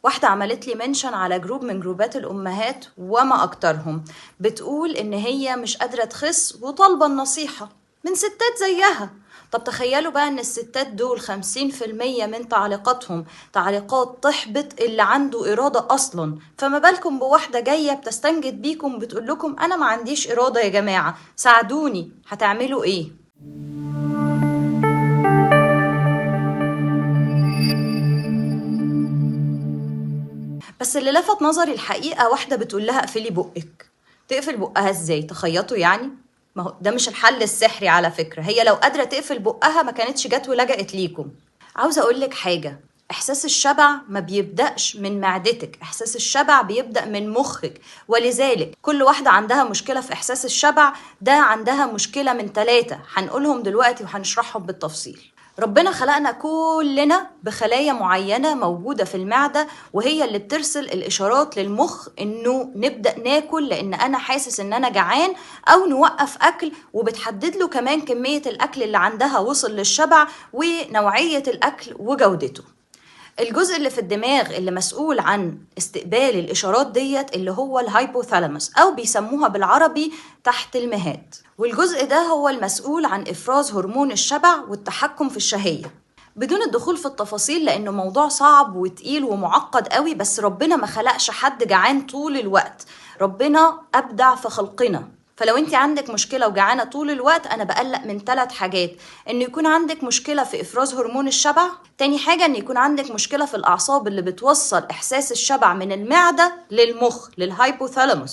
واحدة عملت لي mention على group من جروبات الأمهات وما أكترهم، بتقول إن هي مش قادرة تخس وطالبة النصيحة من ستات زيها. طب تخيلوا بقى إن الستات دول 50% من تعليقاتهم تعليقات تحبط اللي عنده إرادة أصلا، فما بالكم بواحدة جاية بتستنجد بيكم بتقول لكم أنا ما عنديش إرادة يا جماعة ساعدوني، هتعملوا إيه؟ بس اللي لفت نظري الحقيقة واحدة بتقول لها اقفلي بقك. تقفل بقها ازاي؟ تخيطوا يعني؟ ما هو ده مش الحل السحري على فكرة، هي لو قادرة تقفل بقها ما كانتش جت ولجأت ليكم. عاوزة أقول لك حاجة، إحساس الشبع ما بيبدأش من معدتك، إحساس الشبع بيبدأ من مخك. ولذلك كل واحدة عندها مشكلة في إحساس الشبع ده عندها مشكلة من 3 هنقولهم دلوقتي وهنشرحهم بالتفصيل. ربنا خلقنا كلنا بخلايا معينة موجودة في المعدة، وهي اللي بترسل الإشارات للمخ إنه نبدأ ناكل لأن أنا حاسس إن أنا جعان، أو نوقف أكل، وبتحدد له كمان كمية الأكل اللي عندها وصل للشبع ونوعية الأكل وجودته. الجزء اللي في الدماغ اللي مسؤول عن استقبال الإشارات ديت اللي هو ال hypothalamus، أو بيسموها بالعربي تحت المهاد، والجزء ده هو المسؤول عن إفراز هرمون الشبع والتحكم في الشهية. بدون الدخول في التفاصيل لأنه موضوع صعب وتقيل ومعقد قوي، بس ربنا ما خلقش حد جعان طول الوقت، ربنا أبدع في خلقنا. فلو انت عندك مشكلة وجعانة طول الوقت، أنا بقلق من 3 حاجات: إن يكون عندك مشكلة في إفراز هرمون الشبع، تاني حاجة إن يكون عندك مشكلة في الأعصاب اللي بتوصل إحساس الشبع من المعدة للمخ لل hypothalamus،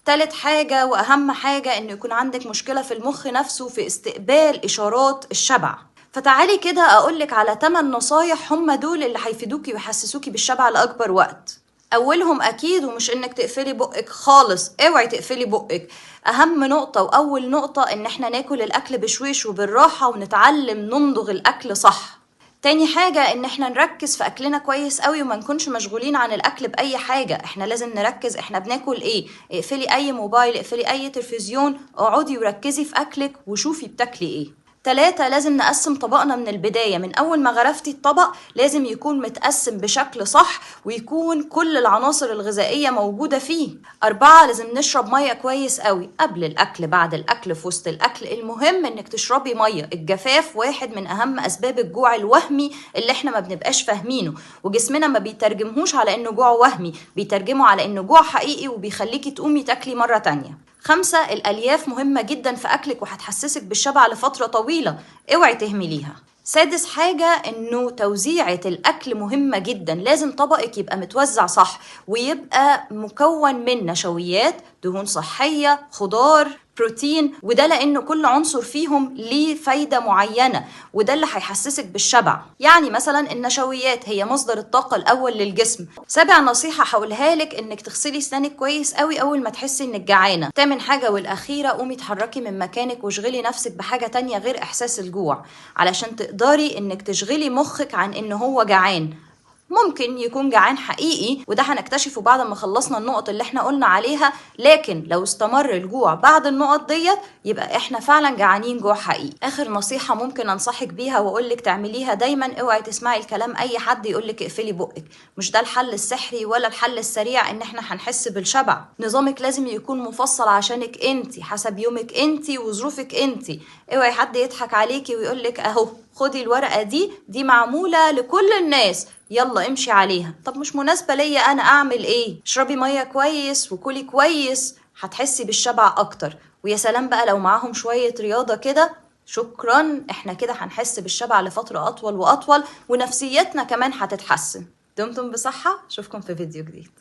تالت حاجة وأهم حاجة إن يكون عندك مشكلة في المخ نفسه في استقبال إشارات الشبع. فتعالي كده أقولك على 8 نصايح هم دول اللي هيفيدوكي ويحسسوكي بالشبع لأكبر وقت. أولهم أكيد ومش إنك تقفلي بقك خالص، اوعي تقفلي بقك. أهم نقطة وأول نقطة إن إحنا ناكل الأكل بشويش وبالراحة ونتعلم نمضغ الأكل صح. تاني حاجة إن إحنا نركز في أكلنا كويس قوي وما نكونش مشغولين عن الأكل بأي حاجة، إحنا لازم نركز إحنا بناكل إيه. اقفلي أي موبايل، اقفلي أي تلفزيون، اقعدي وركزي في أكلك وشوفي بتاكلي إيه. 3 لازم نقسم طبقنا من البداية، من أول ما غرفتي الطبق لازم يكون متقسم بشكل صح ويكون كل العناصر الغذائية موجودة فيه. 4 لازم نشرب مية كويس قوي قبل الأكل، بعد الأكل، في وسط الأكل، المهم إنك تشربي مية. الجفاف واحد من أهم أسباب الجوع الوهمي اللي إحنا ما بنبقاش فاهمينه، وجسمنا ما بيترجمهوش على إنه جوع وهمي، بيترجمه على إنه جوع حقيقي وبيخليكي تقومي تاكلي مرة تانية. 5 الألياف مهمة جدا في أكلك وهتحسسك بالشبع لفترة طويلة، اوعي تهمليها. 6 حاجة إنه توزيعة الأكل مهمة جدا، لازم طبقك يبقى متوزع صح ويبقى مكون من نشويات، دهون صحية، خضار، بروتين، وده لأنه كل عنصر فيهم ليه فايدة معينة وده اللي هيحسسك بالشبع. يعني مثلا النشويات هي مصدر الطاقة الأول للجسم. 7 نصيحة هقولها لك إنك تغسلي سنانك كويس قوي أول ما تحسي إنك جعانة. 8 حاجة والأخيرة، قومي اتحركي من مكانك واشغلي نفسك بحاجة تانية غير إحساس الجوع، علشان تقدري إنك تشغلي مخك عن إن هو جعان. ممكن يكون جعان حقيقي وده هنكتشفه بعد ما خلصنا النقط اللي احنا قلنا عليها، لكن لو استمر الجوع بعد النقط ديت يبقى احنا فعلا جعانين جوع حقيقي. اخر نصيحة ممكن انصحك بيها واقولك تعمليها دايما، اوعي تسمعي الكلام اي حد يقولك اقفلي بقك، مش ده الحل السحري ولا الحل السريع ان احنا هنحس بالشبع. نظامك لازم يكون مفصل عشانك انتي، حسب يومك انتي وظروفك انتي. اوعي حد يضحك عليكي ويقولك اهو خدي الورقة دي معمولة لكل الناس يلا امشي عليها. طب مش مناسبة ليا انا، اعمل ايه؟ اشربي مية كويس وكلي كويس، هتحسي بالشبع اكتر. ويا سلام بقى لو معاهم شوية رياضة كده، شكرا، احنا كده هنحس بالشبع لفترة اطول واطول ونفسيتنا كمان هتتحسن. دمتم بصحة، اشوفكم في فيديو جديد.